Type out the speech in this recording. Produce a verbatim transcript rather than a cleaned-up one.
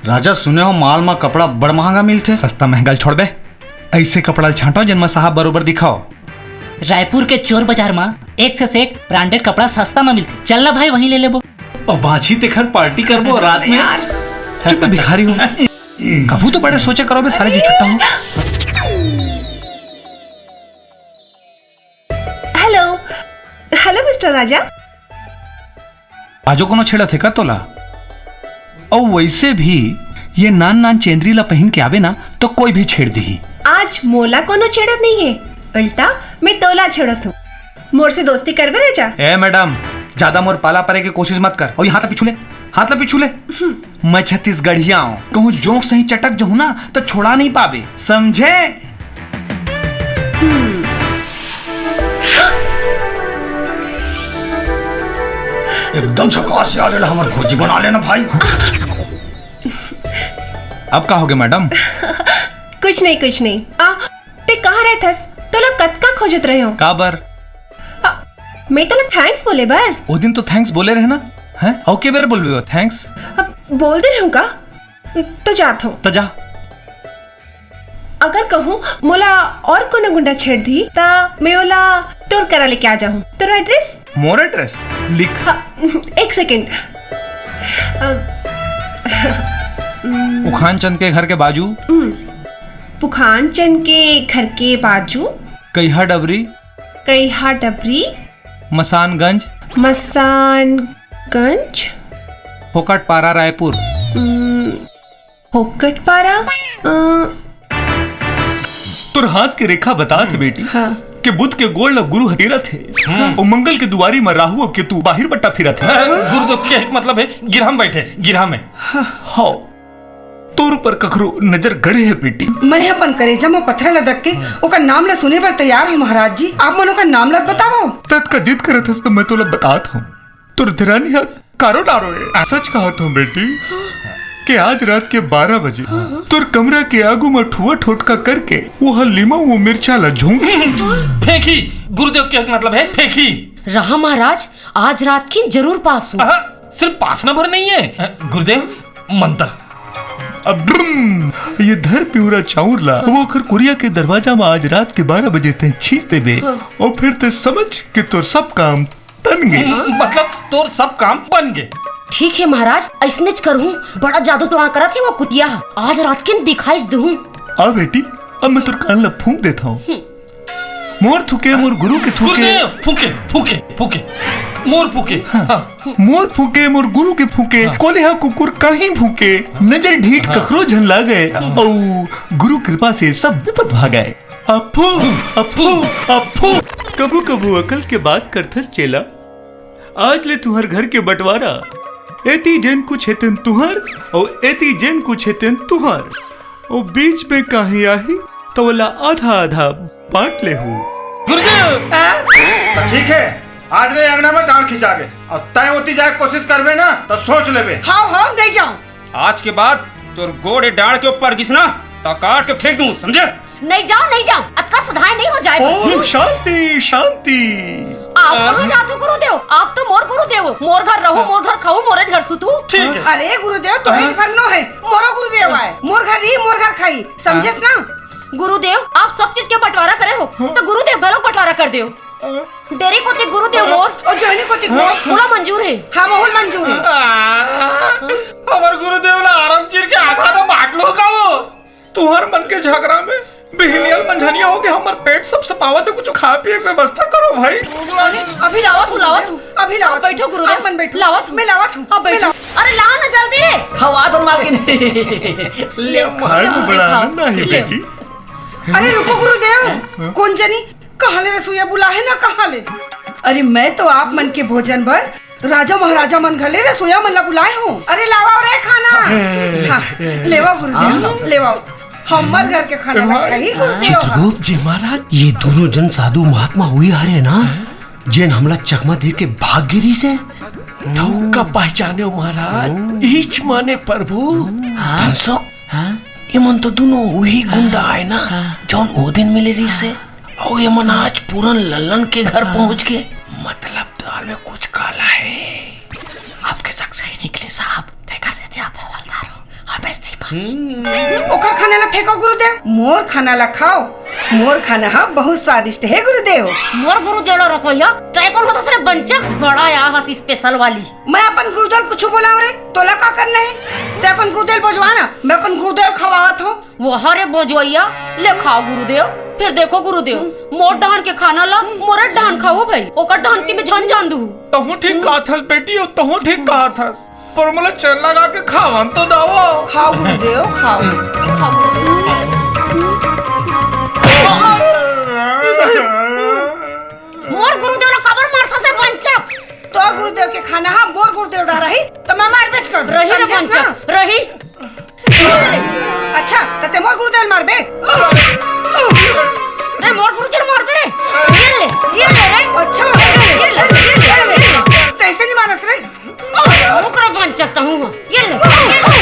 राजा, सुने हो माल मा कपड़ा बड़ महंगा मिलथे। सस्ता महंगा ल छोड़बे, ऐसे कपड़ा ल छांटो जेन मा साहब बरोबर दिखाओ। रायपुर के चोर बाजार मा एक से एक ब्रांडेड कपड़ा सस्ता मा मिलथे। चल ना भाई, वहीं ले लेबो। और बाछी तेखर पार्टी करबो रात में। चुप भिखारी हो, कभू तो बड़े सोचे करो बे सारे जी छुट्टा हो। हेलो, हेलो मिस्टर राजा। आजो कोनो छेड़त हे का तोला? अउ वैसे भी ये नान नान चेंदरी ला पहिन के आवे ना तो कोई भी छेड़ दिही। आज मोला कोनो छेड़त नहीं है, उल्टा मैं तोला छेड़त हूँ। मोर से दोस्ती करबे राजा? ए मैडम, ज्यादा मोर पाला परे के कोशिश मत कर। और ये हाथ ला पीछू ले, हाथ ला पीछू ले। मैं छत्तीसगढ़िया हूँ, कहूँ जोंक सही चटक जहूँ ना तो छोड़ा नहीं पाबे, समझे? एकदम झकास यार, एला हमर भौजी बना लेना भाई। अब का होगे मैडम? कुछ नहीं, कुछ नहीं। आ, ते कहाँ रहथस? तोला कतका खोजत रहे हो। का बर? आ, मैं तोला थैंक्स बोले बर। वो दिन तो थैंक्स बोले रहे ना, हैं? अउ के बेर बोलबे वो थैंक्स? अब बोल दे रहूँ का? तो जात हूँ। त जा। अगर कहूँ मोला और कोनो गुंडा छेड़ दी, त मैं ओला तोर करा लेके आ जाहूँ। तोर एड्रेस? मोर एड्रेस लिख। हाँ, एक सेकंड। अ, पुखान चंद के घर के बाजू। हम्म, पुखान चंद के घर के बाजू। कहिहा डबरी। कहिहा डबरी। मसानगंज। मसानगंज। फोकट पारा रायपुर। हम्म, फोकट पारा। अ, तोर हाथ के रेखा बतात हे बेटी, हाँ। के बुध के गोड़ ल गुरु हतीरत हे, अउ मंगल के दुआरी म राहु अउ केतु बाहिर बट्टा फिरत हे। गुरु तो के मतलब है गिरहम बैठे गिरहम है। हो, तोर ऊपर कखरो नजर गड़े हे बेटी। मैं अपन करेजा म पथरा ल दक के ओकर नाम ल सुने बर तैयार हूँ महाराज जी। आप मन ओकर नाम ल बतावव। ततका जिद करत हस त मैं तोला बतात हूँ। तोर देरानी ह कारो डारो ए। सच कहत हूँ बेटी, कि आज रात के बारह बजे तोर कमरा के आगू म ठुआ ठोटका करके वो ह लीमा वो मिर्चा ला झोंक। फेंकी। गुरुदेव के मतलब है फेंकी। रहा महाराज, आज रात के जरूर पास हूँ। आहा, सिर्फ पासना भर नहीं है गुरुदेव, मंत्र। अब ब्रुम, ये धर पिउरा चाउर ला वो ओखर कुरिया के दरवाजा म आज रात के बारह बजे तय छींच देबे, और फिर तय समझ कि तोर सब काम तन गे। मतलब तोर सब काम बन गे। ठीक है महाराज, ऐसनेच करहूँ। बड़ा जादू टोना करत हे वो कुतिया ह। आज रात के दिखाइस दूँ। आ बेटी, अब मैं तोर कान ला फूंक देता हूँ। मोर थूके, मोर गुरु के थूके। गुरुदेव, फूके, फूके, फूके। मोर फूके। हाँ। मोर फूके, मोर गुरु के फूके। कोलिहा कुकुर काहीं भूके। नजर ढीठ कखरो झन लागे। औ गुरु कृपा से सब विपत भागे। अफू, अफू, अफू। कभू कभू अकल के बात करथस चेला। आज ले तुहर घर के बंटवारा, एती जेन कुछ हे तेन तुहर, अउ एती जेन कुछ हे तेन तुहर, अउ बीच में काहीं आही त ओला आधा आधा बांट लेहू। गुरुदेव। त ठीक है, आज ले अंगना में डांड़ खिंचा गे, अउ तय ओती जाए के कोशिश करबे ना त सोच लेबे। हाँ हाँ, नहीं जाऊँ। आज के बाद तोर गोड़ ए डांड़ के ऊपर गिस ना, त काट के फेंक दूँ, समझे? नहीं जाऊँ, नहीं जाऊँ, अतका सुधाय नहीं हो जाए। ओम शांति, शांति। आप कहाँ जात हो गुरुदेव? आप तो मोर गुरुदेव हो। मोर घर रहू, मोर घर खाऊ, मोरेच घर सुतू। ठीक है। अरे गुरुदेव, तोरेच घर नो है, मोरो गुरुदेव आय। मोर घर रही, मोर घर खाई, समझेस ना? गुरुदेव, आप सब चीज के बंटवारा करे हो, तो गुरुदेव घलो बंटवारा कर देव। डेरे कोती गुरुदेव मोर, और जोहनी कोती मोर। मोला मंजूर है। हाँ, मोहल मंजूर है। हमर गुरुदेव ला आराम चीर के आधा आधा बांट लो का वो? तुहर मन के झगड़ा में बिहनियल मंझनिया हो के हमर पेट सब सपावत है, कुछ खाए पिए के व्यवस्था करो भाई। अभी लावत हूँ, लावत हूँ। अभी लावत आप बैठो गुरुदेव। आप मन बैठो। लावत हूँ। मैं लावत हूँ। आप बैठो। मैं लावत हूँ। अरे लाओ ना जल्दी। हवा तो मालकिन। ले, खाए में ले, बड़ा खाओ। आनंद आई ले। बेटी। अरे रुको गुरुदेव, कौन जनी कहाँ ले रसोईया बुलाए ना, कहाँ ले? अरे मैं तो आप मन के भोजन बर राजा महाराजा मन घर ले रसोईया मन ला बुलाए हूँ। अरे लावा रे खाना। हाँ, लेवा गुरुदेव, लेवा। हमर घर के खाना ला खाही गुरुदेव। चित्रगुप्त जी महाराज, ये दोनों जन साधु महात्मा हुई हरे ना, जेन हमला चकमा दे के भाग गे रिहिसे। तउ का पहचाने हो महाराज, ईच माने प्रभु। धनसुख, ये मन तो दोनों वही गुंडा आय ना, जौन ओ दिन मिले रिहिसे। अउ ये मन आज पूरन लल्लन के घर पहुंच गे। मतलब दाल में कुछ काला है। आपके शक सही निकले साहब, तेकर से आप हवलदार हो, हमें ओकर खाना ला फेंको गुरुदेव, मोर खाना ला खाओ। मोर खाना हा बहुत स्वादिष्ट हे गुरुदेव। मोर गुरुदेव ला रोको या, तैं कोन होथस रे बंचक? बड़ा आया हस special वाली। मैं अपन गुरुदेव कुछु बोलाव रे, तोला का करना हे? तैं अपन गुरुदेव बोजवा ना, मैं अपन गुरुदेव खवावत हूँ। वो हरे बोजवैया, ले खाओ गुरुदेव। फिर देखो गुरुदेव, मोर डहन के खाना ला मोरे डहन खाओ भाई, ओकर डहन के में झन जान दू। तहूँ ठीक कहत हस बेटी, तहूँ ठीक कहत हस। पर मोला चैन लगा के खावन तो दावा। खाओ गुरुदेव, खाओ। मोर गुरुदेव ला काबर मारथस रे बंचक? तोर गुरुदेव के खाना हा मोर गुरुदेव डहर रही, त मैं मारबेच कर। रही रे बंचक, रही। अच्छा, त तैं मोर गुरुदेव ला मारबे? तैं मोर गुरुदेव ला मारबे रे? ये ले, ये ले रे। अच्छा, ये ले, ये ले, ये ले। तैं अइसे नहीं मानस रे। ओकरा बंचक तहूँ हो। ये ले, ये ले,